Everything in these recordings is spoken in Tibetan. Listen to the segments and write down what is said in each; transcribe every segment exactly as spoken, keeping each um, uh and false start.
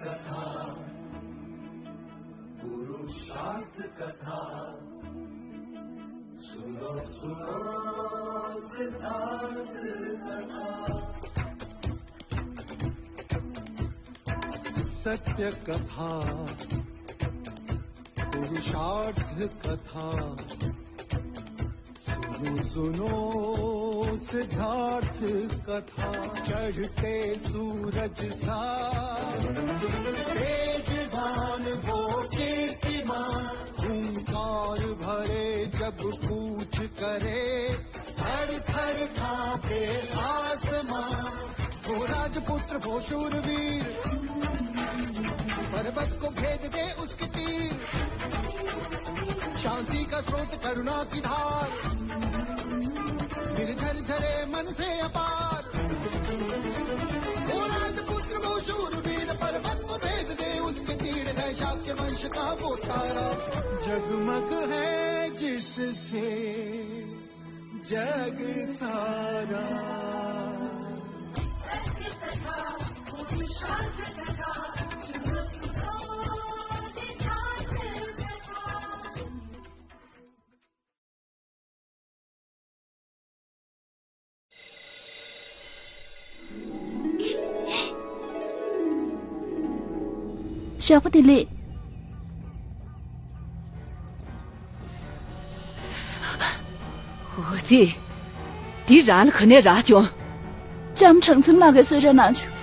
कथा, पुरुषार्थ कथा, सुनो सुनो सिद्धार्थ कथा। सत्य कथा, पुरुषार्थ कथा, सुनो सुनो सिद्धार्थ कथा। चढ़ते सूरज सा तेजवान वो कीर्तिमान, हुंकार भरे जब कूच करे, थर थर कांपे आसमां। वो राजपुत्र वो शूरवीर, पर्वत को भेद दे उसके तीर। शांति का स्रोत करुणा की धार, निर्झर झरे मन से अपार। वो राजपुत्र वो शूरवीर, पर्वत को भेद दे उसके तीर। है शाक्य वंश का वो तारा, जगमग है जिससे जग सारा। ཞོགས་པ་བདེ་ལེགས། འོ་ཙི། འདི་རང་ལ་ག་ནས་རག་བྱུང་། ལྕམ་སྲང་བཙན་ལགས་ཀྱིས་གསོལ་རས་གནང་བྱུང་།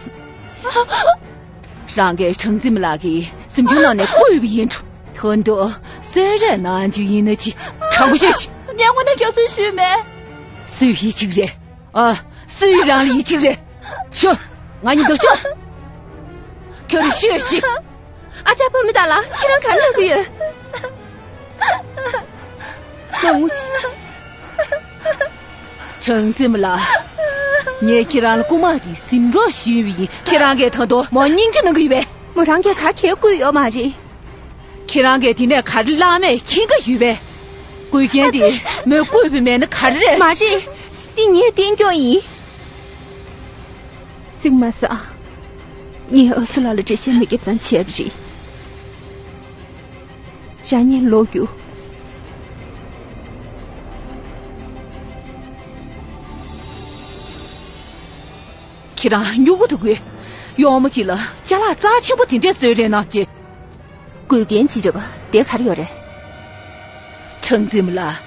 རང་གིས་སྲང་བཙན་ལགས་ཀྱི་གཟིམ་ཆུང་ནང་ནས་བརྐུས་པ་ཡིན་འགྲོ། ད་དུང་གསོལ་རས་གནང་རྒྱུ་ཡིན་ན་ཅི། དྲང་པོ་བཤད་ཤིག། ངས་དངོས་གནས་སྐྱག་རྫུན་ཞུས་མེད། སུས་ཡིད་ཆེས་རེད། ཨ། སུས་རང་ལ་ཡིད་ཆེས་རེད། ཤོག། ང་གཉིས་འདུག་ཤོག། ཁྱོད་རང་ཤོད་ཤིག། ཨ་ཅག་བུད་མེད་དག་ལ་ཁྱེད་རང་ག་རེ་གནང་གི་ཡོད། མ་ངུ་ཤིག། སྲང་བཙན་ལགས། ངས་ཁྱེད་རང་ལ་རྐུ་མ་དེ་ཟིན་རོགས་ཞུས་པ་ཡིན། ཁྱེད་རང་གིས་ད་དུང་མོ་སྙིང་རྗེ་གནང་གི་ཡོད་པས། མོ་རང་གིས་ག་གེ་བརྐུས་ཡོད་མ་རེད། ཁྱེད་རང་གིས་དེ་ནས་ག་རེ་བླ་མས་མཁྱེན་གྱི་ཡོད་པས། བརྐུས་མཁན་དེ་མོས་བརྐུས་པ་མེད་ན་ག་རེ་རེད། མ་རེད། འདི་ངའི་གཏན་འཁྱོངས་ཡིན། གཙིགས་མ་ཟ། ངས་ཨ་སུ་ལགས་ལ་འགྲེལ་བཤད་མི་བརྒྱབ་ཙང་བྱས་པ་རེད། རང་ཉིད་ལོག་རྒྱུ། ཁྱེད་རང་སྨྱུ་གུ་འདུག་གས། གཡོག་མོ་གཅིག་ལ་ཅ་ལག་རྩ་ཆེན་པོ་དེ་འདྲས་གསོལ་རས་གནང་རྗེས། དགོས་རྒྱན་ཅི་འདྲ་བ་དེ་ག་རེ་ཡོད་རེད། སྲང་བཙན་ལགས།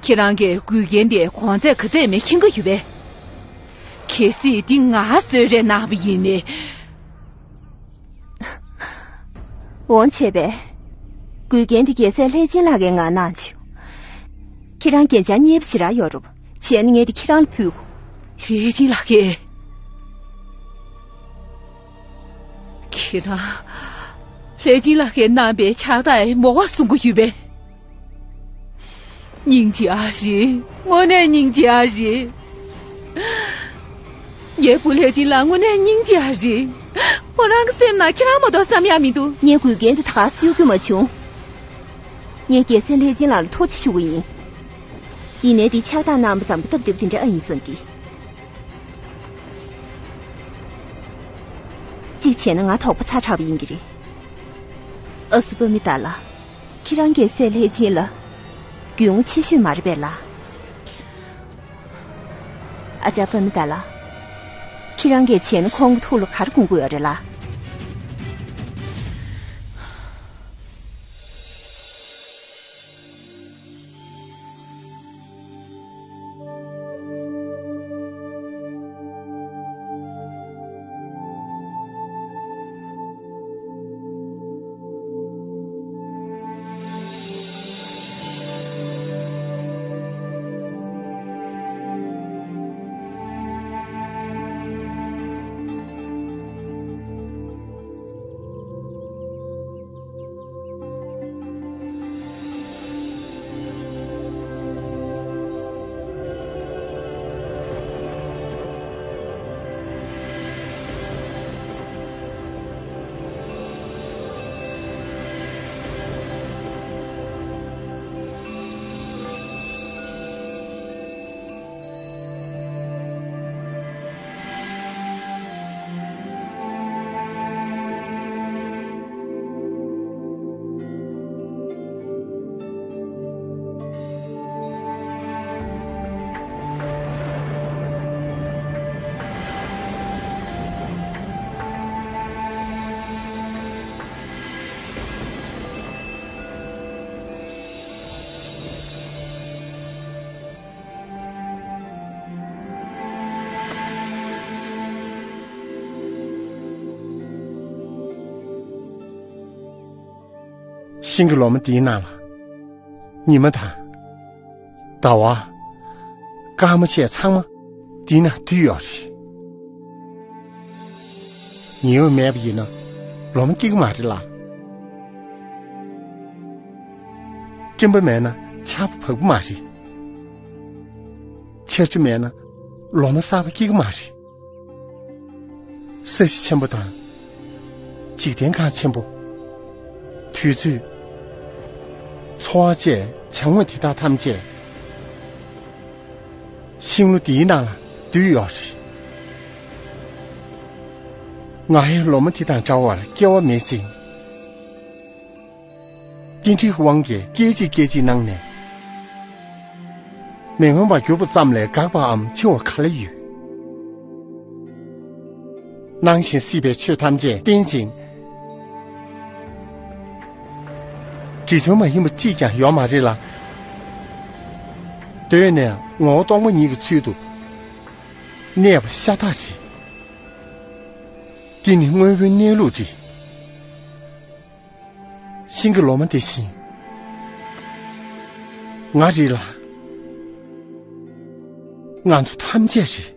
ཁྱེད་རང་གིས་དགོས་རྒྱན་དེ་གོང་ཚད་ག་ཚད་མེད་མཁྱེན་གྱི་ཡོད་པས། གལ་སྲིད་འདི་ང་གསོལ་རས་གནང་བ་ཡིན་ནའི། འོང་བྱས་པས། དགོས་རྒྱན་འདི་རྒྱལ་སྲས་ལྷས་སྦྱིན་ལགས་ཀྱིས་ང་གནང་བྱུང་། ཁྱེད་རང་རྒྱན་ཆ་མཉེས་པོ་ཞེ་དྲག་ཡོད་རུང་། བྱས་ན་ངས་འདི་ཁྱེད་རང་ལ་ཕུལ་དགོས། ལྷས་སྦྱིན་ལགས་ཀྱིས། ཁྱེད་རང་། ལྷས་སྦྱིན་ལགས་ཀྱིས་གནང་པའི་ཕྱག་རྟགས་མོ་ག་བཟུང་གི་ཡོད་པས། སྙིང་རྗེ་ཨ་རེད། དངོས་གནས་སྙིང་རྗེ་ཨ་རེད། ངའི་བུ་ལྷས་སྦྱིན་ལགས་དངོས་གནས་སྙིང་རྗེ་ཨ་རེད། ཁོ་རང་གི་སེམས་ནང་ཁྱེད་རང་མ་གཏོགས་བསམ་ཡག་མི་འདུག། ངས་དགོས་རྒྱན་འདི་ད་ག་སེ་གཡུག་རྒྱུ་མ་བྱུང་། ངས་རྒྱལ་སྲས་ལྷས་སྦྱིན་ལགས་ལ་ཐུགས་རྗེ་ཆེ་ཞུ་གི་ཡིན། ཡིན་ནའི་འདི་ཕྱག་རྟགས་གནང་བ་ཙམ་སྟབས་བདེ་པོ་དེ་འདྲ་ཨ་ཡིན་བསམ་གི། གཅིག་བྱས་ན་ང་དོགས་པ་ཚ་དྲགས་པ་ཡིན་གྱི་རེད། ཨ་སུ་པ་མི་ཏཱ་ལ། ཁྱེད་རང་རྒྱལ་སྲས་ལྷས་སྦྱིན་ལ་རྒྱུས་མངའ་ཆེ་ཤོས་མ་རེད་པས་ལགས། ཨ་ཅག་པ་མི་ཏཱ་ལ། ཁྱེད་རང་གིས་བྱས་ན་ཁོང་གི་ཐུགས་ལ་ག་རེ་དགོངས་ཀྱི་ཡོད་རེད་ལགས། ཤིང་གི་ལོ་མ་འདིའི་ནང་ལ། ཉི་མ་དང་། ཟླ་བ། སྐར་མ་བཅས་ཚང་མ་འདིའི་ནང་འདུས་ཡོད་རེད། ཉི་འོད་མེད་པ་ཡིན་ན་ལོ་མ་སྐྱེ་གི་མ་རེད་ལ། སྤྲིན་པ་མེད་ན་ཆར་པ་བབས་ཀྱི་མ་རེད། ཆར་ཆུ་མེད་ན་ལོ་མ་གསར་པ་སྐྱེ་གི་མ་རེད། ས་གཞི་ཆེན་པོ་དང་། འཇིག་རྟེན་ཁམས་ཆེན་པོ། དུས་ཚོད། འཚོ་བ་བཅས་བྱ་དངོས་དེ་དག་ཐམས་ཅད་ཤིང་ལོ་འདིའི་ནང་ལ་འདུས་ཡོད་རེད། ང་ཡང་ལོ་མ་དེ་དང་འདྲ་བར་སྐྱེ་བ་མེད་ཅིང་། རྟེན་འབྲེལ་གྱི་དབང་གིས་སྐད་ཅིག་སྐད་ཅིག་གནང་ནས། མི་མངོན་པར་གྱུར་པ་ཙམ་ལས་འགག་པའམ་འཆི་བ་ག་ལ་ཡོད། སྣང་ཞིང་སྲིད་པའི་ཆོས་ཐམས་ཅད་རྟེན་ཅིང་། འབྲི་བྱུང་མ་ཡིན་པ་གཅིག་ཀྱང་ཡོད་མ་རེད་ལ། གདོད་ནས་ངོ་བོ་སྟོང་པ་ཉིད་ཀྱི་ཚུལ་དུ་གནས་པ་ཤ་སྟག་རེད། འདི་ནི་དངོས་པོའི་གནས་ལུགས་རེད། ཤིང་གི་ལོ་མ་དེ་བཞིན་ང་རེད་ལ། ང་ཚོ་ཐམས་ཅད་རེད།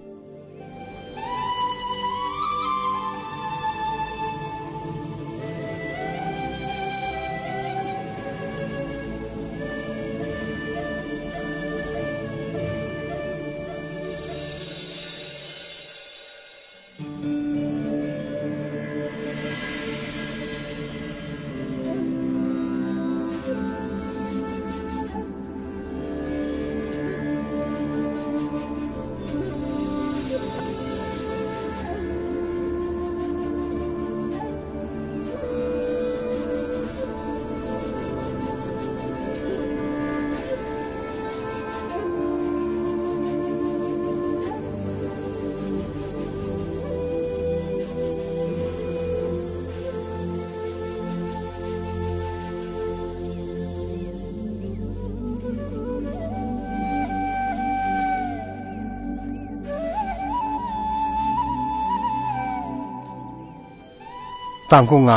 དང་པོ་ང་།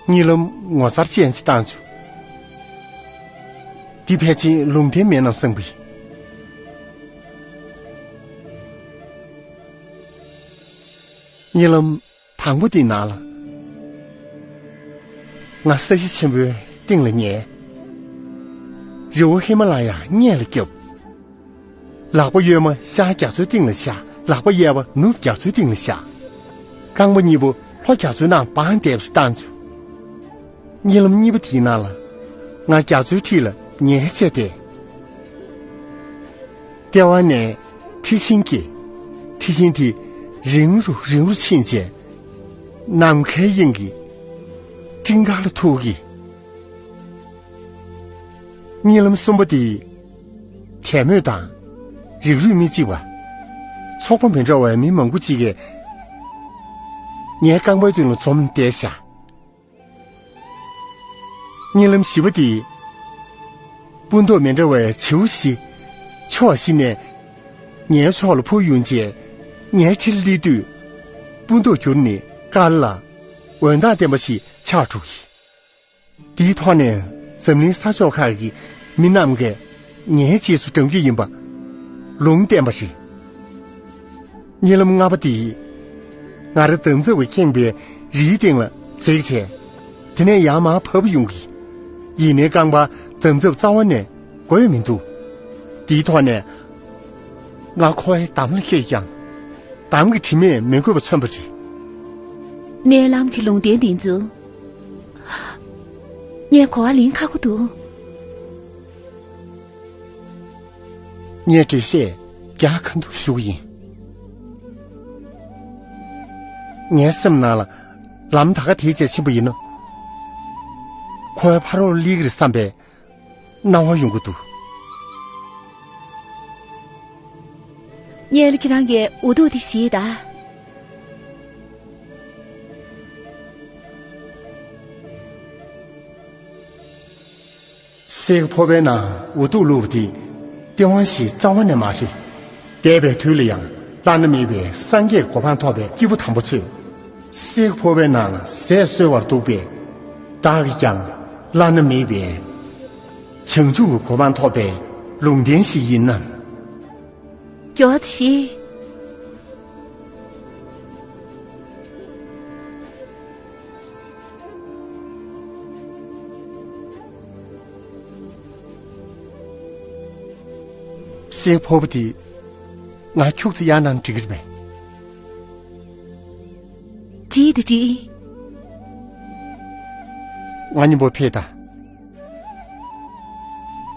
གཉིད་ལམ་ངོ་མཚར་ཅན་ཞིག་བཏང་བྱུང་། འདི་ཕལ་ཆེར་ལུང་བསྟན་མེད་ན་བསམ་གི། གཉིད་ལམ་དང་པོ་དེའི་ནང་ལ། ང་ས་གཞི་ཆེན་པོའི་སྟེང་ལ་ཉལ། རི་བོ་ཧི་མ་ལ་ཡ་སྔས་ལ་བརྒྱབ། ལག་པ་གཡོན་མ་ཤར་རྒྱ་མཚོའི་སྟེང་ལ་བཞག་ལག་པ་གཡས་པ་ནུབ་རྒྱ་མཚོའི་སྟེང་ལ་བཞག་རྐང་པ་གཉིས་པོ་ལྷོ་རྒྱ་མཚོའི་ནང་སྦངས་བསྡད་པ་ཞིག་བཏང་བྱུང་། གཉིད་ལམ་གཉིས་པ་དེའི་ནང་ལ། ང་རྒྱ་མཚོའི་འཁྲིས་ལ་ཉལ་བྱས་བསྡད། ལྟེ་བ་ནས་འཁྲི་ཤིང་སྐྱེས། འཁྲི་ཤིང་དེ་རིང་རུ་རིང་རུ་ཕྱིན་བྱས། ནམ་མཁའི་དབྱིངས་ཀྱི་སྤྲིན་དཀར་ལ་ཐུག་གི། གཉིད་ལམ་གསུམ་པ་དེ། དད་མོས་དང་། རིགས་རུས་མི་གཅིག་པ། ཚོགས་པ་མི་འདྲ་བའི་མི་མང་པོ་གཅིག་གིས། ངའི་རྐང་པའི་མདུན་ལ་འཛོམས་བསྡད་ཤག་གཉིད་ལམ་བཞི་པ་དེ། སྤུ་མདོག་མི་འདྲ་བའི་བྱིའུ་བཞི། ཕྱོགས་བཞི་ནས། ངའི་ཕྱོགས་ལ་འཕུར་ཡོང་རྗེས། ངའི་འཁྲིས་ལ་སླེབས་དུས། སྤུ་མདོག་འགྱུར་ནས་དཀར་ལ། འོད་མདངས་ལྡན་པ་ཞིག་ཆགས་འགྲོ་གི། དེའི་ཐོག་ནས་འཛམ་གླིང་ས་ཕྱོགས་ཁག་གི་མི་རྣམས་ཀྱིས་ངའི་རྗེས་སུ་འབྲང་རྒྱུ་ཡིན་པ་ལུང་བསྟན་པ་རེད། གཉིད་ལམ་ལྔ་པ་དེ། ང་རང་འདམ་རྫབ་ཀྱིས་ཁེངས་པའི་རིའི་སྟེང་ལ་འཛེགས་བྱས། དེ་ནས་ཡར་མར་བབས་ཡོང་གི། ཡིན་ནའི་རྐང་པ་འདམ་རྫབ་རྩ་བ་ནས་དགོས་མི་འདུག་དེའི་ཐོག་ནས། ང་ཁོའི་འདམ་ལ་འཁེལ་ཀྱང་། འདམ་གྱི་དྲི་མས་མི་འགོས་པ་མཚོན་པ་རེད། མནལ་ལམ་གྱི་ལུང་བསྟན་འདི་ཚོ། ངས་གོ་བ་ལེན་ཁག་པོ་འདུག་ངས་འགྲེལ་བཤད་རྒྱག་ག་འདུག་ཞུ་གི་ཡིན། ངའི་སེམས་ནང་ལ་ལམ་ད་ག་དེའི་རྗེས་ཕྱིན་པ་ཡིན་ན། ཁོའི་ཕ་རོལ་སླེབས་ཀྱི་རེད་བསམ་པའི་སྣང་བ་ཡོང་གི་འདུག་གཉལ་ལ་ཁྱེད་རང་གིས་འུ་ཐུག་དེ་བཞེས་ད། སའི་ཕོར་པའི་ནང་འུ་ཐུག་བླུགས་པ་དེ་སྟེས་དབང་ཞིག་རྩ་བ་ནས་མ་རེད། འདས་པའི་དུས་ལ་ཡང་བླ་ན་མེད་པའི་སངས་རྒྱས་གོ་འཕང་ཐོབ་པའི་སྐྱེས་བུ་དམ་པ་ཚོས། སའི་ཕོར་པའི་ནང་ལ་ཟས་གསོལ་བར་འདུག་པས། བདག་གིས་ཀྱང་བླ་ན་མེད་པའི་བྱང་ཆུབ་ཀྱི་གོ་འཕང་ཐོབ་པའི་ལུང་བསྟན་ཞིག་ཡིན་ནམ། མགྱོགས་ཤིག་སྲས་ཕོར་པ་དེ་ང་ཁྱུག་ཙམ་གཡར་གནང་འགྲིག་གི་རེད་པས། འགྲིག་དང་འགྲིག་ང་མཉམ་པོ་ཕེབས་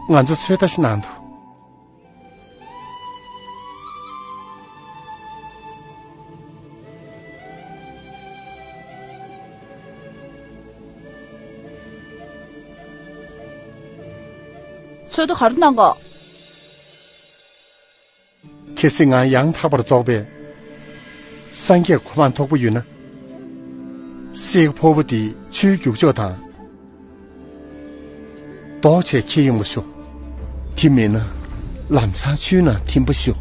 དང་། ང་ཚོ་ཚོད་ལྟ་ཞིག་གནང་དུ། ཚོད་ལྟ་ག་རེ་གནང་གོ། གལ་སྲིད་ང་ཡང་དག་པར་རྫོགས་པའི་སངས་རྒྱས་གོ་འཕང་ཐོབ་པ་ཡོད་ན། སྲས་ཕོར་པ་འདི་ཆུའི་རྒྱུག་ཕྱོགས་དང་། ལྡོག་བྱས་འཁྱེར་ཡོང་བ་ཤོག་དེ་མིན་ན་ལམ་སང་ཆུའི་ནང་ཐིམ་པ་ཤོག་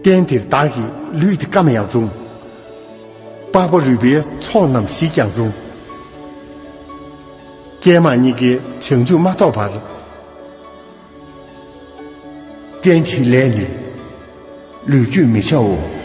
གཏན་དེར་བདག་གི་ལུས་འདི་སྐམ་ཡང་རུང་། པགས་པ་རུས་པའི་ཚོགས་རྣམས་ཞིག་ཀྱང་རུང་། ཀྱེ་མ་གཉིས་ཀའི་བྱང་ཆུབ་མ་ཐོབ་བར། གཏན་དེའི་ལས་ནི་ལུས་རྒྱུད་མི་བྱའོ།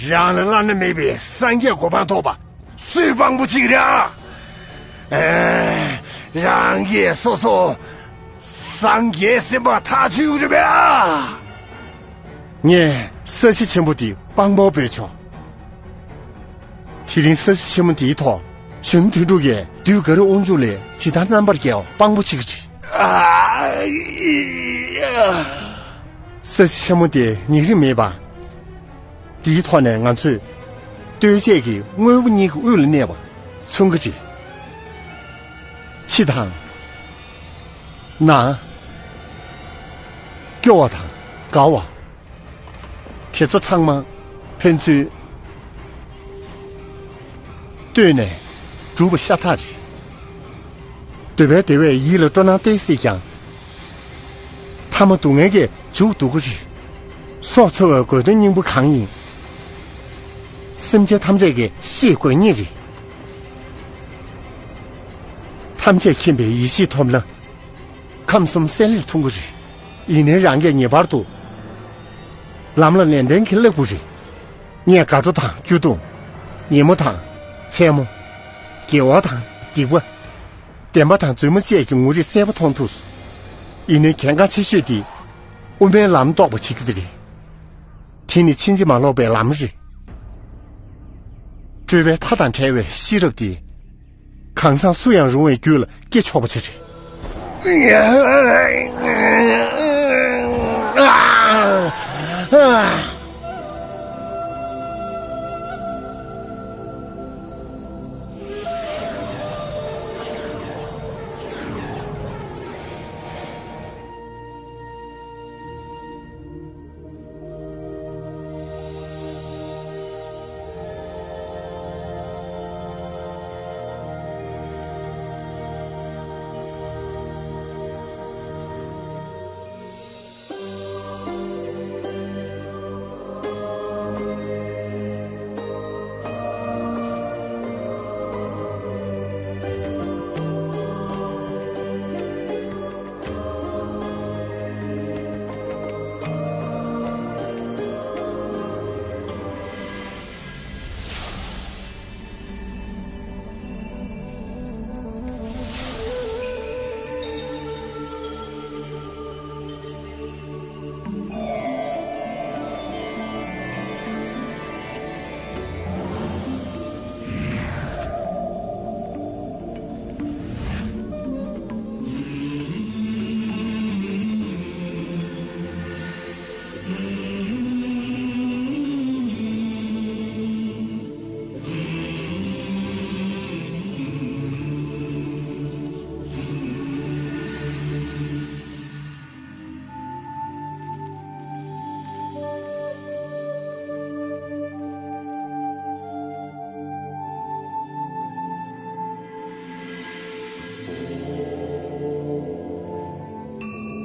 རང་ལ་བླ་ན་མེད་པའི་སངས་རྒྱས་གོ་འཕང་ཐོབ་པ་སུས་དཔང་པོ་བྱེད་ཀྱི་རེད། རང་གིས་སོ་སོ་སངས་རྒྱས་ཟེར་བ་ཐག་ཆོད་ཀྱི་རེད་པས། ངས་ས་གཞི་ཆེན་པོ་འདི་དཔང་པོར་འབོད་ཆོག་དེ་རིང་ས་གཞི་ཆེན་མོ་འདིའི་ཐོག་གཞོན་ནུ་དོན་གྲུབ་ཀྱིས་བདུད་དཀར་པོའི་དབང་ཕྱུག་ལས་ཇི་ལྟར་རྣམ་པར་རྒྱལ་བ་དཔང་པོ་བྱེད་ཀྱི་རེད། ཨ་ཡ། ས་གཞི་ཆེན་མོ་དེ་ཉིང་རིང་མེད་པ། འདིའི་ཐོག་ནས་ང་ཚོས་ལྟོས་བཅས་ཀྱི་དངོས་པོ་གཉིས་ཀྱི་དབུས་ལ་གནས་པ་མཚོན་གྱི་རེད། ཕྱི་དང་། ནང་། སྐྱོ་བ་དང་དགའ་བ། དེ་ཚོ་ཚང་མ་ཕན་ཚུན་ལྟོས་ནས་གྲུབ་པ་ཤ་སྟག་རེད། འདོད་པའི་བདེ་བས་ཡིད་ལ་སྤྲོ་སྣང་བསྟན་སྲིད་ཀྱང་། ཐ་མ་སྡུག་བསྔལ་གྱིས་མཇུག་བསྡུ་གི་རེད། སྲོག་འཚོ་བའི་དགོས་དོན་སྙིང་པོ་གང་ཡིན། སེམས་ཅན་ཐམས་ཅད་ཀྱིས་ཤེས་དགོས་ངེས་རེད། ཐམས་ཅད་མཁྱེན་པའི་ཡེ་ཤེས་ཐོབ་ན། ཁམས་གསུམ་གསལ་ལེར་མཐོང་གི་རེད། ཡིན་ནའི་རང་གིས་ངེས་པར་དུ་ལམ་ལ་ནན་ཏན་གྱིས་བསླེབ་དགོས་རེད། ངས་དགའ་སྤྲོ་དང་སྐྱོ་གདུང་། ཉིན་མོ་དང་མཚན་མོ། དགེ་བ་དང་སྡིག་པ། བདེན་པ་དང་རྫུན་མ་བཅས་ཀྱི་ངོ་རིས་གསལ་པོ་མཐོང་ཐུབ་སོང་། ཡིན་ནའི་གལ་འགངས་ཆེ་ཤོས་དེ་དབུ་མའི་ལམ་རྟོགས་པ་བྱེད་རྒྱུ་དེ་རེད། དེ་ནི་ཕྱིན་ཅི་མ་ལོག་པའི་ལམ་རེད། སྤྲོས་པའི་མཐའ་དང་བྲལ་བའི་ཤེས་རབ་དེ། གང་ཟག་སུ་ཡང་རུང་བའི་རྒྱུད་ལ་སྐྱེ་ཆོག་པ་ཅིག་རེད།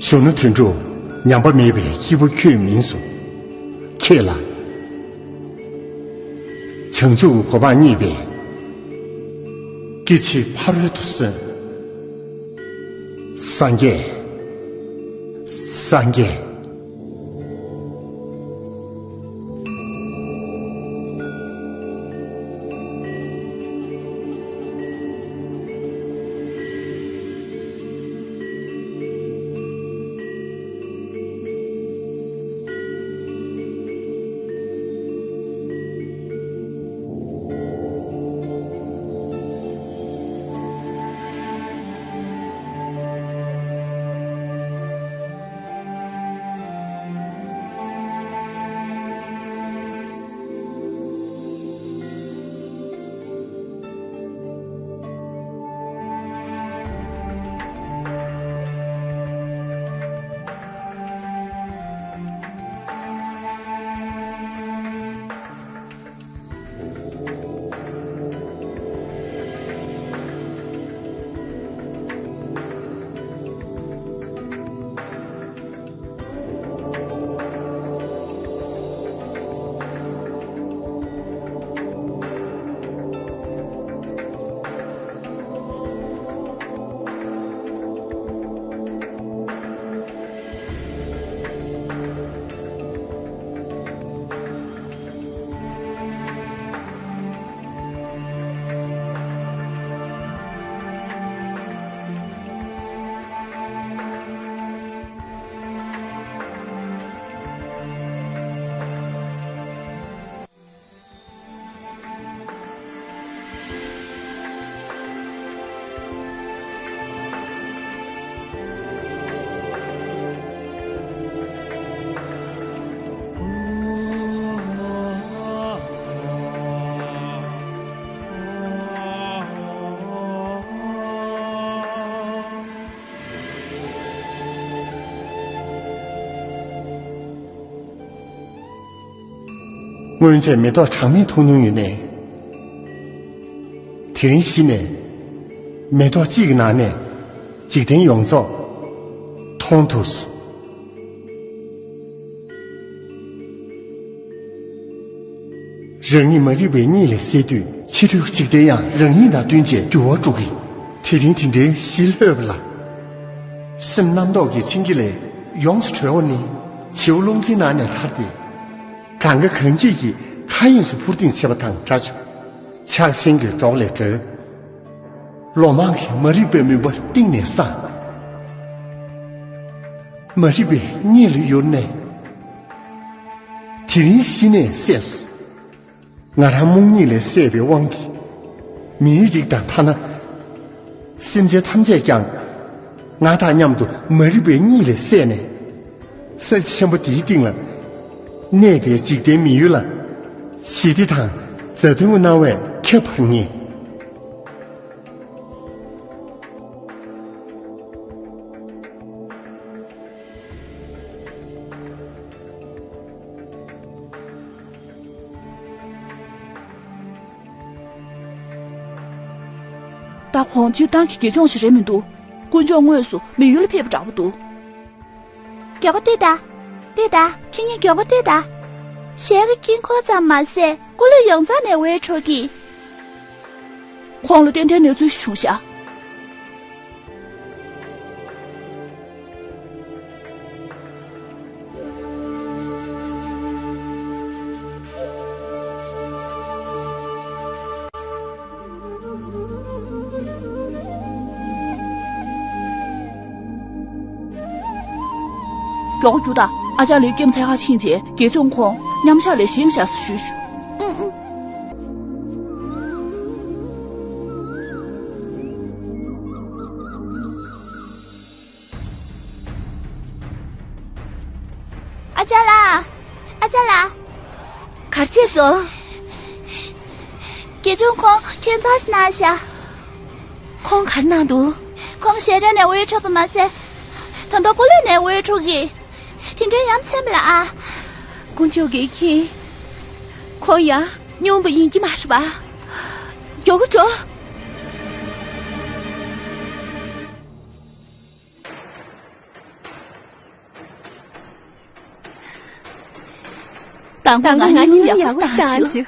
གཞོན་ནུ་དོན་གྲུབ། ཉམས་པ་མེད་པའི་སྐྱེས་བུ་ཁྱོད་མིན་སོང་། ཁྱེད་ལ་བྱང་ཆུབ་ཀྱི་གོ་འཕང་བརྙེས་པའི་སྐྱེ་འཆི་ཕ་རོལ་ཏུ་སོན། སངས་རྒྱས། སངས་རྒྱས། སྔོན་ཆད་མེ་ཏོག་གྲངས་མེད་མཐོང་མྱོང་ཡོད་ནས། དེ་རིང་གཞི་ནས་མེ་ཏོག་གཅིག་གི་ནང་ནས་འཇིག་རྟེན་ཡོངས་རྫོགས་མཐོང་ཐུབ་སོང་། རང་ཉིད་མ་རིག་པའི་གཉིད་ལས་སད་དུས། ཕྱི་རོལ་འཇིག་རྟེན་ཡང་རང་ཉིད་དང་བསྟུན་བྱས་འགྱུར་བ་འགྲོ་གི། དེ་རིང་དེ་འདྲའི་གཞི་ལྷོད་པ་ལ། སེམས་རྣམ་རྟོག་གི་འཆིང་རྒྱ་ལས་ཡོངས་སུ་གྲོལ་བ་ནི། བྱིའུ་རླུང་འཚིག་ནང་ནས་ཐར་ཏེ། གང་ག་གང་འཁྱིལ་གྱི་མཁའ་དབྱིངས་སུ་འཕུར་ལྡིང་བྱེད་པ་དང་འདྲ་བྱུང་། ཆགས་ཞེན་གྱི་སྒྲོག་ལས་གྲོལ། ལོ་མང་གི་མ་རིག་པའི་མུན་པ་གཏིང་ནས་སངས། མ་རིག་པའི་གཉིད་ལ་ཡུར་ནས། དེ་རིང་གཞི་ནས་སད་སོང་། ང་རང་རྨོངས་གཉིད་ལས་སད་པའི་དབང་གིས། མིའི་རིགས་དང་ཐ་ན། སེམས་ཅན་ཐམས་ཅད་ཀྱང་། ང་དང་མཉམ་དུ་མ་རིག་པའི་གཉིད་ལས་སད་ནས། ས་ཆེན་པོ་འདིའི་སྟེང་ལ། གནས་པའི་འཇིག་རྟེན་མི་ཡུལ་ལ། ཞི་བདེ་དང་མཛའ་མཐུན་གྱི་སྣང་བས་ཁྱབ་པར་ངེས། ད་ཁོང་སྤྱིར་བཏང་གི་དགེ་སྦྱོང་ཞིག་རེད་མི་འདུག་དཀོན་མཆོག་དངོས་སུ་མི་ཡུལ་ལ་ཕེབས་པ་འདྲ་པོ་འདུག་མགྱོགས་པོ་ལྟོས་དང་། ལྟོས་དང་། ཁྱེད་གཉིས་མགྱོགས་པོ་ལྟོས་དང་། ཞལ་གྱི་དཀྱིལ་འཁོར་ཙམ་མ་ཟད་སྐུ་ལུས་ཡོངས་རྫོགས་ནས་དབུལ་འཕྲོག་གིས། ཁོང་ལ་ཏན་ཏན་གནས་ཚུལ་ཞིག་བྱུང་ཤག་མགྱོགས་པོ་རྒྱུགས་དང་། ཨ་ཅག་ལགས་ཁྱིམ་མཚེས་ཁར་ཕྱིན་རྗེས་དགེ་སྦྱོང་ཁོང་མཉམ་ཞག་ལས་བཞེངས་བཞག་ཟེར་ཞུས་ཤོག་ཨུང་ཨུང་། ཨ་ཅག་ལགས། ཨ་ཅག་ལགས། ག་རེ་བྱས་སོང་། དགེ་སྦྱོང་ཁོང་ཁྱད་མཚར་ཞིག་གནང་ཤག་ཁོང་ག་རེ་གནང་འདུག་ཁོང་ཞལ་རས་ནས་དབུལ་འཕྲོག་པ་མ་ཟད། ད་དུང་སྐུ་ལུས་ནས་དབུལ་འཕྲོག་གིས། དེ་འདྲའི་ཡ་མཚན་པ་ལ་ཨ། དཀོན་མཆོག་གིས་མཁྱེན། ཁོང་ཡང་སྙོམས་པ་ཡིན་གྱི་མ་རེད་པ། མགྱོགས་པོ་འགྲོ། དང་པོ་ང་གཉིས་ལྷན་ཡག་པོ་ཞིག་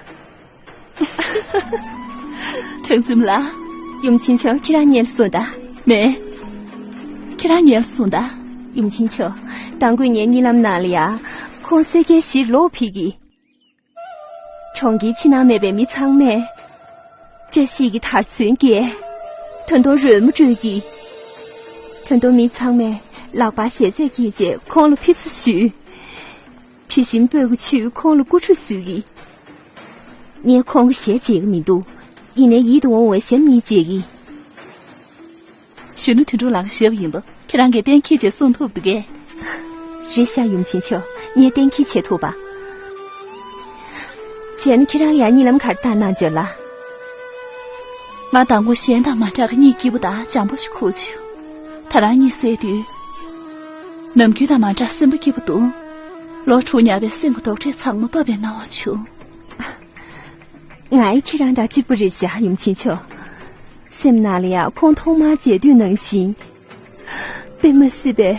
བཏང་བྱུང་། ཁྲང་འཛོམས་ལགས། ཡུམ་ཆེན་མཆོག་ཁྱེད་རང་ཉལ་སོང་ད། མེད། ཁྱེད་རང་ཉལ་སོང་ད། ཡུམ་ཆེན་མཆོག་དང་པོ་ངའི་གཉིད་ལམ་ནང་ལ་ཡ། ཁོང་སེར་སྐྱའི་གཞིར་ལོག་ཕེབས་ཀྱིས། གྲོང་ཁྱེར་ཕྱི་ནང་མེད་པའི་མི་ཚང་མས་བཀྲ་ཤིས་ཀྱི་དར་ཚོན་རྒྱས། ད་དུང་རོལ་མོ་དཀྲོལ་གྱིས། ད་དུང་མི་ཚང་མས་ལག་པར་ཞལ་ཟས་འཁྱེར་བྱས་ཁོང་ལ་ཕེབས་བསུ་ཞུས། དྲི་ཞིམ་སྤོས་ཀྱི་ཆུས་ཁོང་ལ་སྐུ་ཁྲུས་གསོལ་གྱིས། ངས་ཁོང་གི་ཞལ་མཇལ་གྱི་མི་འདུག་ཡིན་ནའི་ཡིད་དུ་འོང་བའི་ཞབས་གཉིས་མཇལ་གྱིས། གཞོན་ནུ་དོན་གྲུབ་ལགས་ཞབས་ཡིན་པ་ཁྱེད་རང་གིས་གཏན་འཁེལ་བྱས་གསུང་ཐུབ་འདུག་གས། རེད་ཤག་ཡུམ་ཆེན་མཆོག་ངས་གཏན་འཁེལ་བྱེད་ཐུབ་པ། བྱས་ན་ཁྱེད་རང་ཡང་གཉིད་ལམ་ག་རེ་བཏང་གནང་བྱོས་ལ། ང་དང་པོ་གཞན་དང་མ་འདྲ་བའི་གཉིད་སྐྱིད་པོ་དང་འཇམ་པོ་ཞིག་ཁུག་བྱུང་། ད་རང་གཉིད་སད་དུས། ནམ་རྒྱུན་དང་མ་འདྲ་སེམས་པ་སྐྱིད་པོ་འདུག་ལོ་དྲུག་ཉར་བའི་སེམས་ཀྱི་དོགས་འདྲི་ཚང་མ་བབས་པའི་སྣང་བ་བྱུང་། ང་ཡི་ཁྱེད་རང་དང་གཅིག་པ་རེད་བཞག་ཡུམ་ཆེན་མཆོག་སེམས་ནང་ལ་ཡང་ཁོང་ཐོག་མར་མཇལ་དུས་ནང་བཞིན། དཔེ་མ་སྲིད་པའི་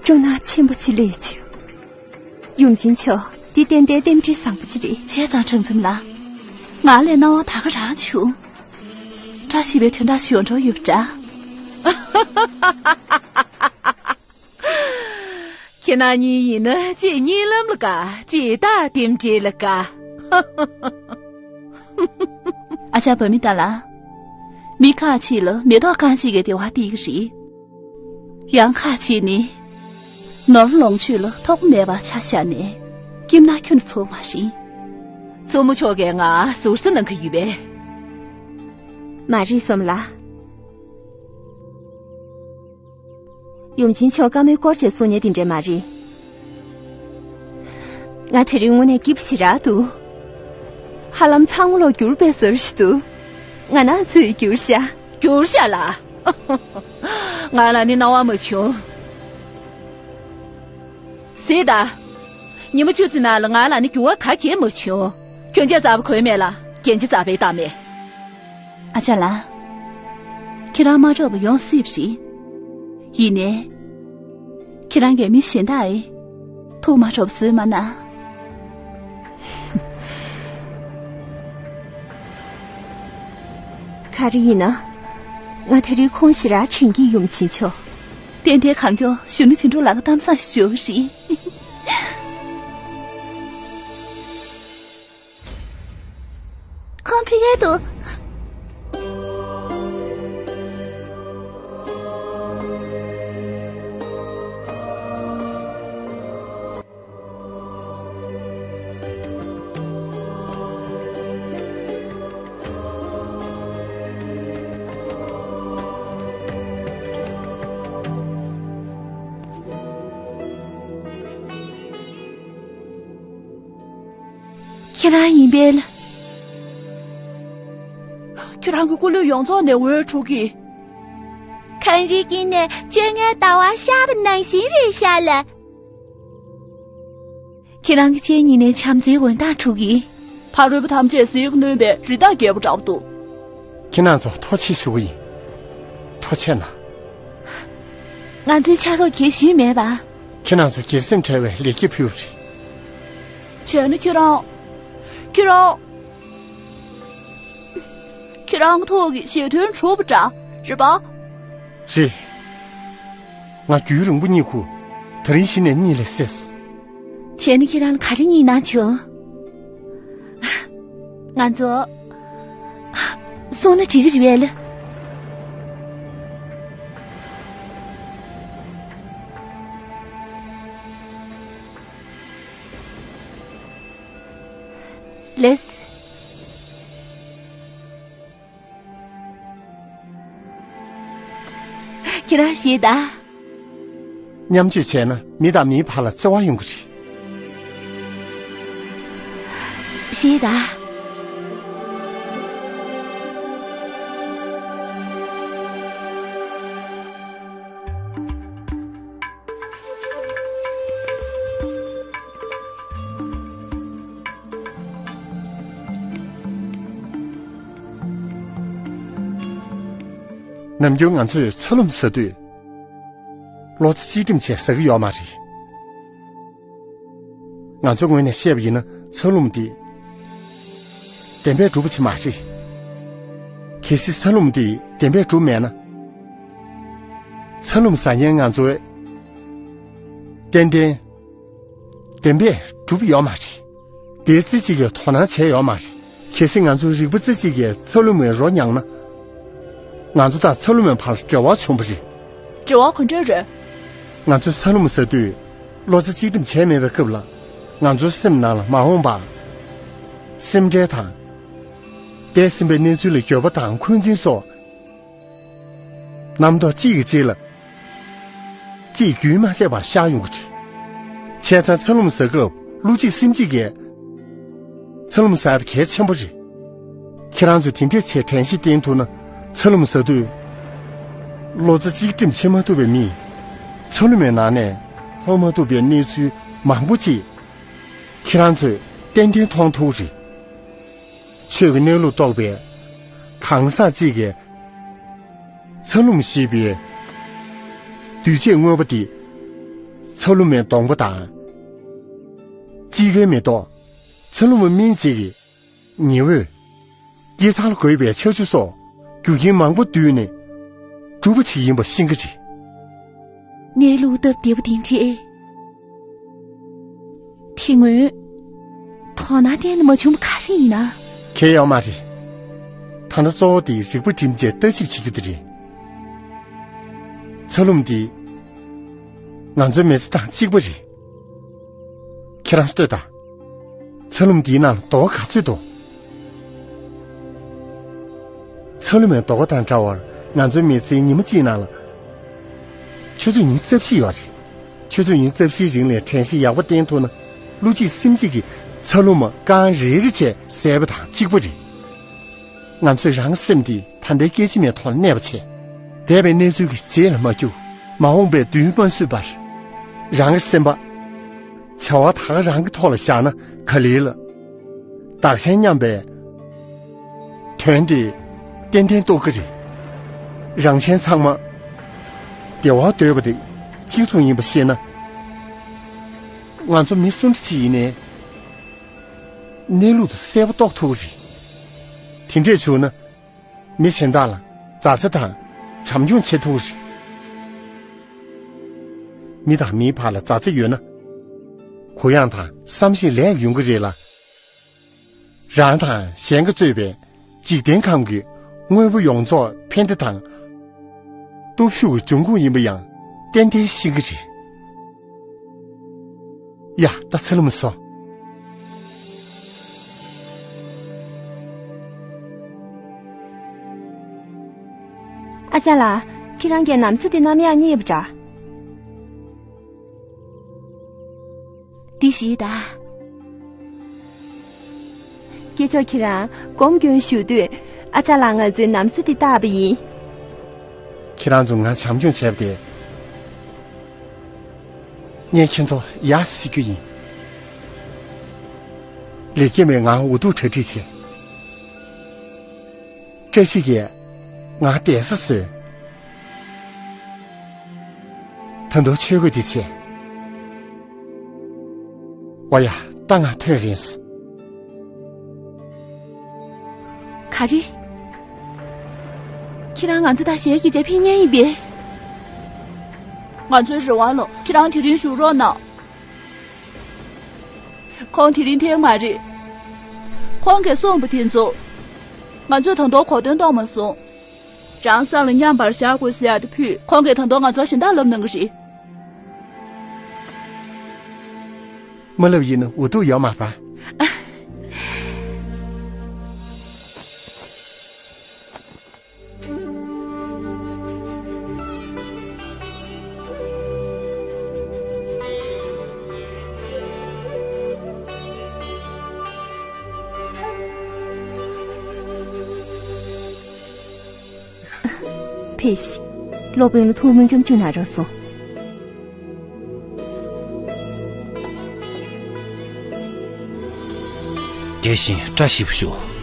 སྤྲོ་སྣང་ཆེན་པོ་ཅིག་སླེབས་བྱུང་། ཡུམ་ཆེན་མཆོག་འདི་ཏན་ཏན་རྟེན་འབྲེལ་བཟང་པོ་ཅིག་རེད། བྱས་ཙང་གྲང་འཛིན་ལགས། ང་ལ་སྣང་བ་ད་ག་རང་བྱུང་། བཀྲ་ཤིས་པའི་དོན་དག་ཞིག་ཡོང་འགྲོ་ཡོད་པ་འདྲ། ཁྱེད་རྣམ་གཉིས་ཡིན་ན་གཅིག་གཉིད་ལམ་ལ་དགའ། གཅིག་ད་རྟེན་འབྲེལ་ལ་དགའ། ཨ་ཅག་བ་མི་ད་ལ། མི་ཁ་ཅིག་ལ་མེ་ཏོག་རྐང་གཅིག་གི་བདེ་བ་སྟེར་གྱི་རེད། ཡང་ཁ་ཅིག་ནི། ནོར་ལོངས་སྤྱོད་ལ་ཐོགས་པ་མེད་པར་ཆ་བཞག་ནས། སྐྱིད་ན་ཁྱོན་ནས་ཚོར་མ་རེད། གཙོ་མོ་མཆོག་གིས་ང་ཟུར་ཟ་གནང་གི་ཡོད་པས། མ་རེད་སོམ་ལགས། ཡུམ་ཆེན་མཆོག་བཀའ་མོལ་སྐོར་བྱས་གསུང་མཁན་དེ་འདྲས་མ་རེད། ང་དེ་རིང་དངོས་གནས་སྐྱིད་པོ་ཞེ་དྲག་འདུག་ཧ་ལམ་ཚང་མ་ལོག་འགྱུར་བའི་བཟོ་འདྲ་ཞིག་འདུག་ང་ནང་ཚོས་འགྱུར་ཤག་འགྱུར་ཤག་ལགས། ང་ལ་ནི་སྣང་བ་མ་བྱུང་། གཟིགས་དང་། ཉི་མ་བཅུ་ཙམ་ནང་ལ་ང་ལ་ནི་འགྱུར་བ་ག་གེ་མ་བྱུང་། གྱོན་ཆས་གསར་པ་གོན་མེད་ལ་རྒྱན་ཆ་གསར་པའི་བཏགས་མེད། ཨ་ཅག་ལགས། ཁྱེད་རང་མ་འགྲོགས་པ་ཡོང་སྲིད་པ་རེད། ཡིན་ནའི། ཁྱེད་རང་གིས་མི་གཞན་དག་གི་ཐུགས་མ་འགྲོ་བ་བཟོས་མ་གནང་། ག་རེ་ཡིན་ན། ང་དེ་རིང་ཁོང་ཞེ་དྲག་དྲན་གྱི་ཡོང་ཕྱིན་ཆོག་ཏན་ཏན་གང་མགྱོགས་གཞོན་ནུ་དོན་གྲུབ་ལགས་ཀྱི་གཏམ་བཟང་ཞུ་རེད། ཁོང་ཕ་གིར་འདུག་ཁྱེད་རང་ཡིན་པས། ཁྱེད་རང་གི་སྐུ་ལུས་ཡོངས་རྫོགས་ནས་འོད་འཕྲོ་གི། གངས་རིའི་དཀྱིལ་ནས་བཅོ་ལྔའི་ཟླ་བ་ཤར་བ་ནང་བཞིན་རེད་ཤག་ལགས། ཁྱེད་རང་གི་སྤྱན་གཉིས་ནས་བྱམས་བརྩེའི་འོད་མདངས་འཕྲོ་གི། ཕ་རོལ་པོ་ཐམས་ཅད་ཟིལ་གནོན་པའི་རི་དྭགས་རྒྱལ་པོ་འདྲ་པོ་འདུག་ཁྱེད་རང་ཚོ་ཐུགས་རྗེ་ཆེ་ཞུ་གི་ཡིན། ཐུགས་རྗེ་གནང་། ང་ཚོའི་ཕྱག་རོགས་གང་ཞུས་མེད་པ། ཁྱེད་རང་ཚོ་སྒེར་སེམས་བྲལ་བའི་ལེགས་སྐྱེས་ཕུལ་བ་རེད། བྱས་ན་ཁྱེད་རང་། ཁྱེད་རང་། ཁྱེད་རང་གི་ཐུགས་ཀྱི་བཞེད་དོན་གྲུབ་པ་འདྲ་རེད་པ། རེད། ང་རྒྱུན་རིང་པོ་གཉིད་ཁུག་དེ་རིང་གཞི་ནས་གཉིད་ལས་སད་སོང་། བྱས་ན་ཁྱེད་རང་ལ་ག་རེ་གཉིད་ན་བྱུང་། ང་ཚོ་སོང་ན་འགྲིག་གི་རེད་པས། ལེས། ཁྱེད་རང་ཤེས་ད། མཉམ་སྤྱོད་བྱས་ན་མི་དང་མིའི་བར་ལ་བརྩེ་བ་ཡོང་གི་རེད། ཤེས་ད། ནམ་རྒྱུན་ང་ཚོས་ཚ་ལུམ་ཟ་དུས། བློ་རྩེ་གཅིག་སྒྲིམ་བྱས་ཟ་གི་ཡོད་མ་རེད། ང་ཚོའི་ངོས་ནས་བཤད་པ་ཡིན་ན་ཚ་ལུམ་འདི། བདེན་པས་གྲུབ་པ་ཅིག་མ་རེད། གལ་སྲིད་ཚ་ལུམ་འདི་བདེན་པས་གྲུབ་མེད་ན། ཚ་ལུམ་ཟ་མཁན་ང་ཚོས། ཏན་ཏན། བདེན་པས་གྲུབ་ཡོད་མ་རེད། དེའི་རྩེ་གཅིག་གིས་དོ་སྣང་བྱས་ཡོད་མ་རེད། གལ་སྲིད་ང་ཚོའི་རིག་པ་རྩེ་གཅིག་གིས་ཚ་ལུ་མའི་རོ་མྱངས་ན། ང་ཚོ་དང་ཚ་ལུ་མའི་བར་འབྲེལ་བ་བྱུང་བ་རེད། འབྲེལ་བ་ག་འདྲ་རེད། ང་ཚོས་ཚ་ལུ་མ་ཟ་དུས་བློ་རྩེ་གཅིག་སྒྲིམ་བྱས་མེད་པའི་སྐབས་ལ། ང་ཚོའི་སེམས་ནང་ལ་མ་འོངས་པ། སེམས་ཁྲལ་དང་། འདས་ཟིན་པའི་གནས་ཚུལ་ལ་འགྱོད་པ་དང་འཁོན་འཛིན་སོགས། རྣམ་རྟོག་གཅིག་གིས་གཅིག་ལ། གཅིག་རྒྱུན་མ་ཆད་པར་ཤར་ཡོང་གི་རེད། བྱས་ཙང་ཚ་ལུ་མ་ཟ་སྐབས་བློ་གཅིག་སེམས་གཅིག་གིས། ཚ་ལུ་མ་ཟ་ཡ་གལ་ཆེན་པོ་རེད། ཁྱེད་རང་ཚོས་དེ་འདྲས་བྱས་དྲན་ཤེས་བསྟེན་ཐུབ་ན་ཚ་ལུ་མ་ཟ་དུས། བློ་རྩེ་གཅིག་སྒྲིམ་བྱེད་མ་ཐུབ་པའི་མི། ཚ་ལུ་མའི་ནང་ནས་མཐོང་མ་ཐུབ་པའི་གནས་ཚུལ་མང་པོ་ཅིག་ཁྱེད་རང་ཚོས་ཏན་ཏན་མཐོང་ཐུབ་རེད། ཆོས་ཀྱི་གནས་ལུགས་རྟོགས་པའི་གང་ཟག་ཅིག་གིས། ཚ་ལུམ་ཞེས་པའི་འདུས་བྱས་དངོས་པོ་དེ་ཚ་ལུ་མའི་གདོང་པ་དང་། དཔྱིད་ཀའི་མེ་ཏོག་ཚ་ལུ་མ་སྨིན་བྱེད་ཀྱི་ཉི་འོད། སྐྱེ་འཚར་འགོས་པའི་ཆར་ཆུ་སོགས་རྒྱུ་རྐྱེན་མང་པོ་བསྡུས་ནས་གྲུབ་པ་ཞིག་ཡིན་པ་ཤེས་ཀྱི་རེད། གནས་ལུགས་སྟབས་བདེ་པོ་དེ་འདྲས། དེ་སྔོན། དོ་སྣང་གཏན་ནས་མ་བྱུང་བ་ག་རེ་ཡིན་ན། གལ་ཡོད་མ་རེད། ད་ལྟ་གཙོ་བོ་དེ་རིག་པ་སྒྲིམ་བྱས་ལྟ་ཞིབ་བྱེད་རྒྱུ་དེ་རེད། ཚ་ལུམ་འདི། ང་ཚོའི་མི་ཚེ་དང་གཅིག་པ་རེད། ཁྱེད་རང་ལྟོས་དང་། ཚ་ལུམ་འདིའི་ནང་ལ་རྡོ་ག་ཚོད་འདུག་ཚ་ལུ་མའི་རྡོ་ཁ་དང་འདྲ་བར་ང་ཚོའི་མི་ཚེའི་ཉི་མ་གཅིག་ནང་ལ། ཆུ་ཚོད་ཉི་ཤུ་རྩ་བཞི་ཡོད་རེད། ཆུ་ཚོད་ཉི་ཤུ་རྩ་བཞིའི་རིང་ལ་དྲན་ཤེས་ཡག་པོ་བསྟེན་ཐུབ་ན་བློ་གཅིག་སེམས་གཅིག་གིས་ཚ་ལུ་མ་རྐང་རེ་རེ་བྱས་ཟས་པ་དང་གཅིག་པ་རེད། ང་ཚོས་རང་སེམས་འདི་ད་ལྟའི་སྐད་ཅིག་མའི་ཐོག་ལ་གནས་པ་བྱས། འདས་པའི་གནས་ཚུལ་གྱི་རྗེས་ལ་མ་རྒྱུག་མ་འོངས་པའི་མདུན་མ་བསུས་པར། རང་གི་སེམས་པ། བྱ་བ་ད་ག་རང་གི་ཐོག་ལ་བཞག་ན་ག་ལེར་ལ། བདག་གཞན་མཉམ་པའི་དོན་དེ་ཏན་ཏན་རྟོགས་ཀྱི་རེད། རང་གཞན་ཚང་མ་བདེ་བ་འདོད་པ་དེ་གཅིག་མཚུངས་ཡིན་པ་ཤེས་ན། ང་ཚོ་མི་སུ་འདྲ་ཅིག་ཡིན་ནའི་གནས་ལུགས་དེ་གསལ་པོ་རྟོགས་ཐུབ་ཀྱི་རེད། དེ་འདྲས་བྱུང་ན། མི་གཞན་དག་ལ་མཛའ་བརྩེ་དང་བྱམས་སྐྱོང་བྱེད་ཐུབ་ཀྱི་རེད། མི་དང་མིའི་བར་ལ་མཛའ་བརྩེ་ཡོད་ན། གུ་ཡངས་དང་བསམ་ཤེས་ལེགས་ཡོང་གི་རེད་ལ། རང་དང་གཞན་གྱིས་གཙོས་པའི་འཇིག་རྟེན་ཁམས་ཀྱི་དངོས་པོ་ཡོངས་རྫོགས་ཕན་བདེ་དང་སྟོབས་ཤུགས་ཀྱི་འབྱུང་ཁུངས་ཡིན་པ་ཡང་ཏན་ཏན་ཤེས་ཀྱི་རེད། ཡ། ད་ཚ་ལུ་མ་སོང་། ཨ་ཅག་ལགས། ཁྱེད་རང་གིས་ནམ་ཚ་འདི་ནམ་ཡང་རྙེད་པ་འདྲ། འདི་ཞིག་ད། སྐྱེས་མཆོག་ཁྱེད་རང་སྒོམ་སྐྱོན་ཞུ་དུས། ཨ་ཅག་ལགས་ང་ཚོའི་ནམ་ཚ་འདི་བཏགས་པ་ཡིན། ཁྱེད་རང་ཚོ་ང་བྱམས་སྐྱོང་བྱས་པ་དེ། ངས་ཁྱེད་ཚོ་ཡག་ཤིག་རྒྱུ་ཡིན། ལས་ཀྱི་མེད་ང་འུ་ཐུག་གྲ་སྒྲིག་བྱས། བཀྲ་ཤིས་ཀྱིས་ང་བསྡད་ས་བཟོས། ད་དུང་ཆོས་གོས་འདི་བྱས། ཝ་ཡ། ད་ང་ཐོན་རན་སོང་། ག་རེ། ཁྱེད་རང་ང་ཚོ་དང་གཞན་གྱི་རྗེས་ཕེབས་མཁན་ཡིན་པས། ང་ཚོའི་རེ་བ་ལ་ཁྱེད་རང་དེ་རིང་བཞུགས་རོགས་གནང་། ཁོང་དེ་རིང་ཐེངས་མ་རེད། ཁོང་གིས་གསུངས་པ་དེ་ཚོ། ང་ཚོས་ད་དུང་གོ་དོན་རྟོགས་མ་སོང་། རང་སང་ལ་མཉམ་པར་བཞག་དགོས་ཟེར་ཡག་དེ་ཕུད། ཁོང་གིས་ད་དུང་ང་ཚོར་གཞན་དག་ལབ་གནང་གི་རེད། མ་ལབ་ཡིན་ན་འུ་ཐུག་ཡོད་མ་རེད་པ། ཕེབས་ཤིག་སློབ་དཔོན་ལ་ཐུགས་སྨོན་ལྕམ་ཅུང་ན་རོགས་སོང་། དེ་བཞིན་བཀྲ་ཤིས་པ་ཤོག་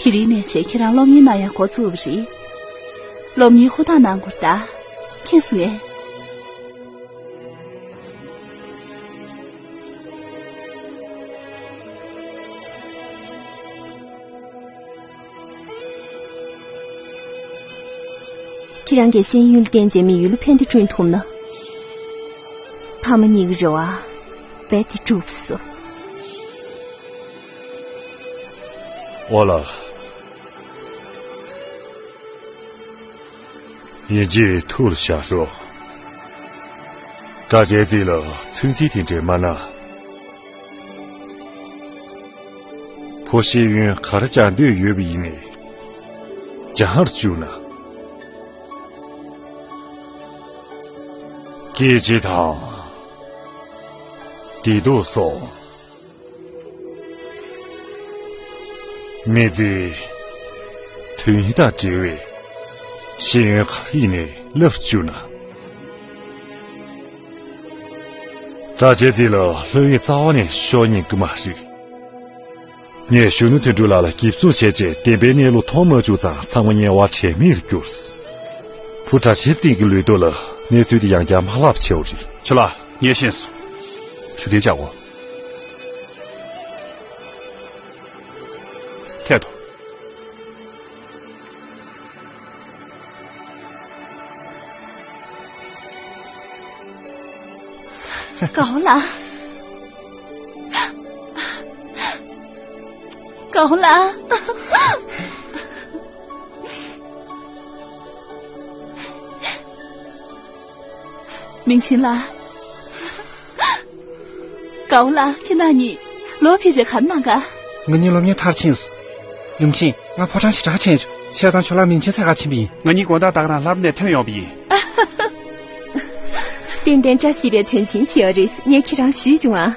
དེ་རིང་ནས་བྱས་ཁྱེད་རང་སློབ་གཉེར་གནང་ཡག་འགོ་བཙུགས་པ་རེད། སློབ་གཉེར་ཧུར་ཐག་གནང་དགོས་རེད་ད། མཁྱེན་སོང་ངས། ཁྱེད་རང་གིས་ཤེས་ཡོན་ལ་བརྟེན་བྱས་མི་ཡུལ་ལ་ཕན་བདེ་བསྐྲུན་ཐུབ་ན། ཕ་མ་གཉིས་ཀྱི་རེ་བ་རྦད་དེ་འགྲུབ་སོང་། ཨོ་ལགས། ཡིན་གཅིག་ཐུགས་ལ་བཞག་ཤོག་གྲྭ་ཆེན་རྩིས་ལ་ཚོད་འཛིན་དེ་འདྲས་མ་གནང་། བུ་ཤེས་ཡོན་ག་རེ་སྦྱང་འདོད་ཡོད་པ་ཡིན་ནའི་སྦྱང་བར་བཅུག་ན། སྐད་ཆ་དང་བདེ་སྡུག་སོགས། མི་ཚེའི་དོན་སྙིང་དང་འབྲེལ་བའི་ཤེས་ཡོན་ག་རེ་ཡིན་ནའི་བསླབ་བཅུག་ན། གྲྭ་ཆེན་རྩིས་ལ་སློབ་ཡོན་རྩ་བ་ནས་ཤོར་ཉན་གི་མ་རེད། ངས་གཞོན་ནུ་དོན་གྲུབ་ལགས་ལ་འགེབས་སྲུང་བྱས་རྗེས་བདེན་པའི་གནས་ལུགས་མཐོང་མ་བཅུག་ཙང་ཚང་མ་དམྱལ་བ་དྲན་མེད་རུ་གྱུར། བུ་གྲྭ་ཆེན་རྩིས་ཀྱི་ལུས་སྟོབས་ལ་གནས་ཚུལ་དེ་ཡང་བསྐྱར་མ་ལབ་ཆེ་བ་རེད། ཁྱོད་ལ་ངས་ཤེས་སོང་། ཞུ་གཏན་བཅག་གོ། ཐད་དོ། གའོ་ལགས། གའོ་ལགས། མིང་ཆེན་ལགས། དགའ་བོ་ལགས། ཁྱེད་རྣམ་གཉིས་ལོ་ཕལ་ཆེར་ག་རེ་གནང་ག། ང་གཉིས་སློབ་གཉེར་མཐར་ཕྱིན་སོང་། ཡུམ་ཆེན། ང་ཕོ་བྲང་ཞེ་དྲག་ཕྱིན་བྱུང་། ཁྱེད་དང་ཁྱོད་ལ་མིང་ཆེན་འཚོལ་ག་ཕྱིན་པ་ཡིན། ང་གཉིས་དགོང་དག་ད་ག་རང་ལྷ་རུམ་ནས་ཐོན་ཡོང་བ་ཡིན། ཏན་ཏན་བཀྲ་ཤིས་པའི་དོན་ཆེན་བྱས་པ་རེད། ངས་ཁྱེད་རང་ཞུས་བྱུང་ཨ།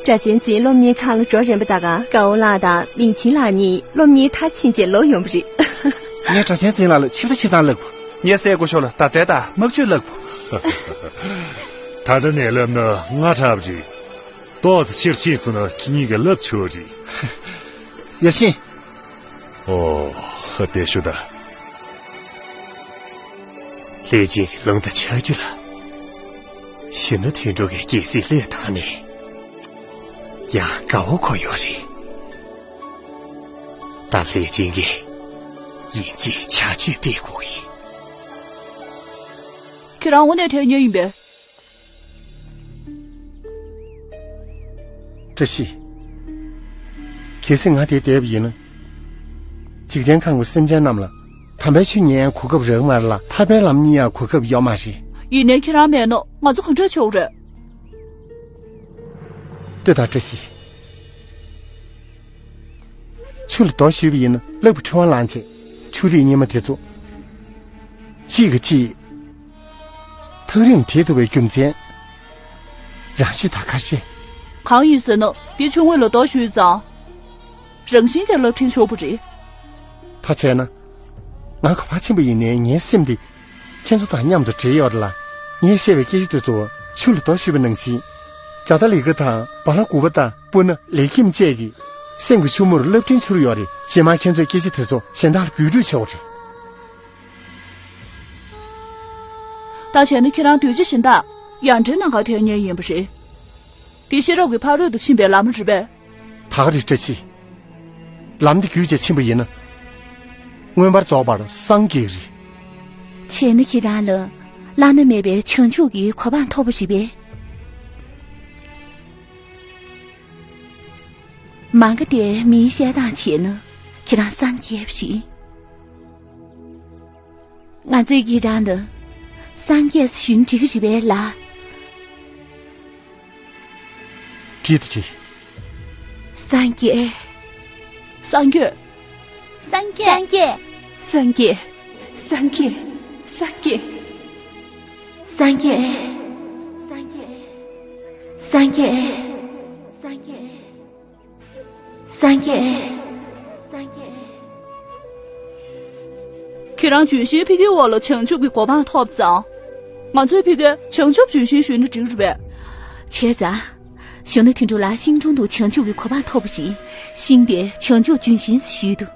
སྒྲ་གཅན་འཛིན་སློབ་གཉེར་ཁང་ལ་འགྲོ་རན་པ་ད་ག་དགའ་བོ་ལགས་དང་མིང་ཆེན་ལགས་གཉིས་སློབ་གཉེར་མཐར་ཕྱིན་རྗེས་ལོག་ཡོང་བ་རེད། ངས་སྒྲ་གཅན་འཛིན་ལགས་ལ་ཆིབས་བསྒྱུར་ཆིབས་བཏང་ལབ་དགོས། ངས་སྲས་སྐུ་ཞབས་ལ་མདའ་རྩེད་དང་དམག་སྤྱོད་ལབ་དགོས། ད་ལྟ་ནས་ལབ་ན་སྔ་དྲགས་པ་རེད། ཏོག་ཙམ་ཕྱིར་ཕྱིན་སོང་ན་ཁྱེད་གཉིས་ཀྱིས་ལབ་ཆོག་རེད། ཡབ་ཆེན། ཨོ། བདེ་ཤོག་ད། ལྷས་བྱིན་གྱི་རླུང་རྟ་ཆག་རྒྱུ་ལ། གཞོན་ནུ་དོན་གྲུབ་ཀྱི་རྒྱལ་སྲིད་བློས་བཏང་ནས། ཡང་དགའ་བོ་ཁོ་ཡོད་རེད། ད་ལྷས་བྱིན་གྱིས་ཡིན་གཅིག་བྱ་གཅིག་སྤེལ་དགོས་ཀྱི། ཁྱེད་རང་དངོས་གནས་ཐོན་མཁན་ཡིན་པས། བཀྲ་ཤིས། གལ་སྲིད་ང་དེར་བསྡད་པ་ཡིན་ན། འཇིག་རྟེན་ཁམས་ཀྱི་སེམས་ཅན་རྣམས་ལ་དམ་པའི་ཆོས་ཉན་ཡང་གོ་སྐབས་རག་མ་རེད་ལ། ཐར་པའི་ལམ་རྙེད་ཡང་གོ་སྐབས་ཡོད་མ་རེད། ཡིན་ནའི་ཁྱེད་རང་མེད་ན་ང་ཚོ་གང་འདྲ་བྱེད་དགོས་རེད། ལྟོས་དང་བཀྲ་ཤིས། ཆུ་ལ་རྡོ་གཞུས་པ་ཡིན་ན་རླབས་ཀྱི་ཕྲེང་བ་ལངས་བྱས། ཆུ་རིས་རྙིང་མ་དེ་ཚོ་གཅིག་གིས་གཅིག་ཐག་རིང་བྲལ་ཐུབ་པའི་རྒྱུ་མཚན། རང་ཤེས་དང་ཁ་ཤས། གང་ཡིན་ཟེར་ན་དེ་ཆུ་ངོས་ལ་རྡོ་གཞུས་ཙང་། རང་བཞིན་གྱིས་རླབས་ཕྲེང་ཆགས་པ་རེད། ད་བྱས་ན། ང་ག་པར་ཕྱིན་པ་ཡིན་ནའི་ངའི་སེམས་འདི། ཁྱེད་ཚོ་དང་མཉམ་དུ་འབྲེལ་ཡོད་རེད་ལ། ངས་བཤད་པའི་སྐད་ཆ་དེ་ཚོ་ཆུ་ལ་རྡོ་གཞུས་པ་ནང་བཞིན། ཇ་ཏ་ལི་ཀ་དང་བ་ལ་གུ་པ་དང་སྤུ་ན་ལེགས་ཁྱིམ་བཅས་ཀྱི་སེམས་ཀྱི་ཆུ་མོར་རླབས་ཕྲེང་འཕྱུར་ཡོད་རེད། རྗེས་མ་ཁྱེད་ཚོས་སྐད་ཆ་དེ་ཚོ་གཞན་དག་ལ་བརྒྱུད་སྤྲོད་བྱེད་དགོས་རེད། ད་བྱས་ན་ཁྱེད་རང་གདུལ་བྱ་གཞན་དག་ཡར་འདྲེན་གནང་གར་ཐོན་མཁན་ཡིན་པ་རེད། དེ་ཤེས་རབ་ཀྱི་ཕ་རོལ་ཏུ་ཕྱིན་པའི་ལམ་རེད་པས། ད་ག་རེད་བཀྲ་ཤིས། ལམ་འདི་བརྒྱུད་བྱས་ཕྱིན་པ་ཡིན་ན། མངོན་པར་རྫོགས་པར་སངས་རྒྱས་རེད། བྱས་ན་ཁྱེད་རང་ལ་བླ་ན་མེད་པའི་བྱང་ཆུབ་ཀྱི་གོ་འཕང་ཐོབ་པ་རེད་པས། མ་འགའ་དེ་མིའི་བཤད་སྟངས་བྱས་ན་ཁྱེད་རང་སངས་རྒྱས་པ་རེད། ང་ཚོས་ཁྱེད་རང་ལ་སངས་རྒྱས་ཞུས་ན་འགྲིག་གི་རེད་པས་ལགས། འགྲིག་ད་འགྲིག། སངས་རྒྱས། སངས་རྒྱས། སངས་རྒྱས། སངས་རྒྱས། སངས་རྒྱས། སངས་རྒྱས། སངས་རྒྱས། སངས་རྒྱས། སངས་རྒྱས། སངས་རྒྱས། སངས་རྒྱས། ཁྱེད་རང་ལྗོན་ཤིང་ཕ་གིའི་འོག་ལ་བྱང་ཆུབ་ཀྱི་གོ་འཕང་ཐོབ་ཙང་། ང་ཚོའི་ཕ་གིར་བྱང་ཆུབ་ལྗོན་ཤིང་ཞུས་ན་འགྲིག་རེད་པས། བྱས་ཙང་། གཞོན་ནུ་དོན་གྲུབ་ལགས་ཤིང་དྲུང་དུ་བྱང་ཆུབ་ཀྱི་གོ་འཕང་ཐོབ་པ་ཞིག་ཤིང་དེ་བྱང་ཆུབ་ལྗོན་ཤིང་ཞུས་འདུག་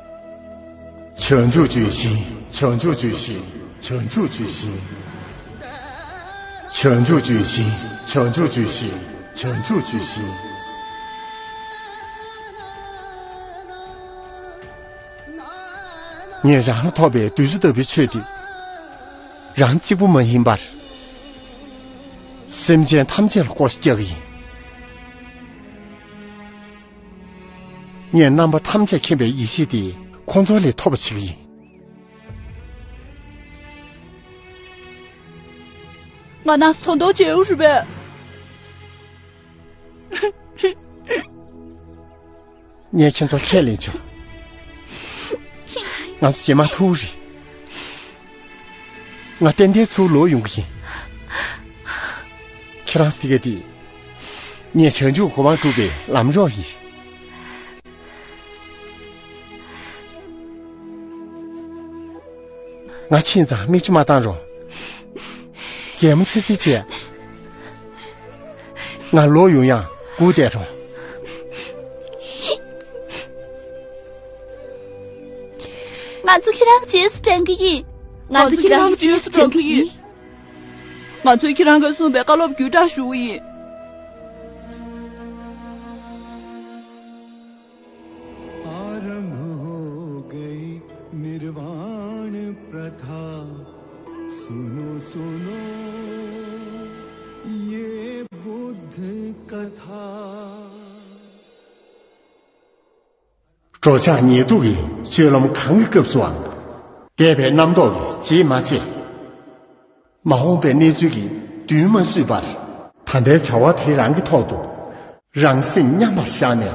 བྱང་ཆུབ་ལྗོན་ཤིང་། བྱང་ཆུབ་ལྗོན་ཤིང་། བྱང་ཆུབ་ལྗོན་ཤིང་། བྱང་ཆུབ་ལྗོན་ཤིང་། བྱང་ཆུབ་ལྗོན་ཤིང་། བྱང་ཆུབ་ལྗོན་ཤིང་། ངས་རང་ལ་ཐོབ་པའི་གདུལ་བྱ་ལྟ་བུའི་ཆོས་འདི། རང་གཅིག་པུ་མ་ཡིན་པར། སེམས་ཅན་ཐམས་ཅད་ལ་བསྐོར་རྒྱག་གི་ཡིན། ངས་རྣམ་པ་ཐམས་ཅད་མཁྱེན་པའི་ཡེ་ཤེས་དེ་ཁོང་ཚོ་ལས་ཐོབ་པ་བྱེད་ཀྱི་ཡིན། ང་ན་ཐོང་ཐོང་བྱེད་འུ་རུ་བས། ངས་ཁྱེད་ཚོ་ཁས་ལེན་ཆོག་ང་ཚོ་རྗེས་མ་ཐུག་རེད། ང་ཏན་ཏན་ཚུར་ལོག་ཡོང་གི་ཡིན། ཁྱེད་རང་ཟེར་མཁན་དེ། ངས་བྱང་ཆུབ་གོ་འཕང་སྒྲུབ་པའི་ལམ་རོགས་ཡིན། ང་ཕྱིན་ཙང་མིག་ཆུ་མ་བཏང་རོགས། གད་མོ་ཚིག་ཚིག་བྱས། ང་ལོག་ཡོང་ཡང་སྒུག་བསྡད་རོགས། ང་ཚོ་ཁྱེད་རང་གི་རྗེས་སུ་འབྲང་གི་ཡིན། ང་ཚོ་ཁྱེད་རང་གི་རྗེས་སུ་འབྲང་གི་ཡིན། ང་ཚོས་ཁྱེད་རང་གིས་གསུངས་པའི་བཀའ་སློབ་བརྒྱུད་བསྒྲགས་ཞུ་གི་ཡིན། आरंभ हो गई निर्वाण प्रथा। सुनो सुनो ये बुद्ध कथा। འགྲོ་འཆག་ཉལ་འདུག་གི་སྤྱོད་ལམ་གང་གི་སྐབས་སུའང་། འདས་པའི་རྣམ་རྟོག་གིས་རྗེས་མ་བཅད། མ་འོངས་པའི་གནས་ཚུལ་གྱིས་མདུན་མ་བསུས་པར། ད་ ད་ལྟའི་བྱ་བ་དེ་རང་གི་ཐོག་ཏུ་རང་སེམས་མཉམ་པར་བཞག་ནས་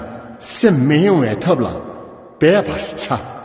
སེམས་མི་གཡེང་བའི་ཐབས་ལ་འབད་པར་བྱ།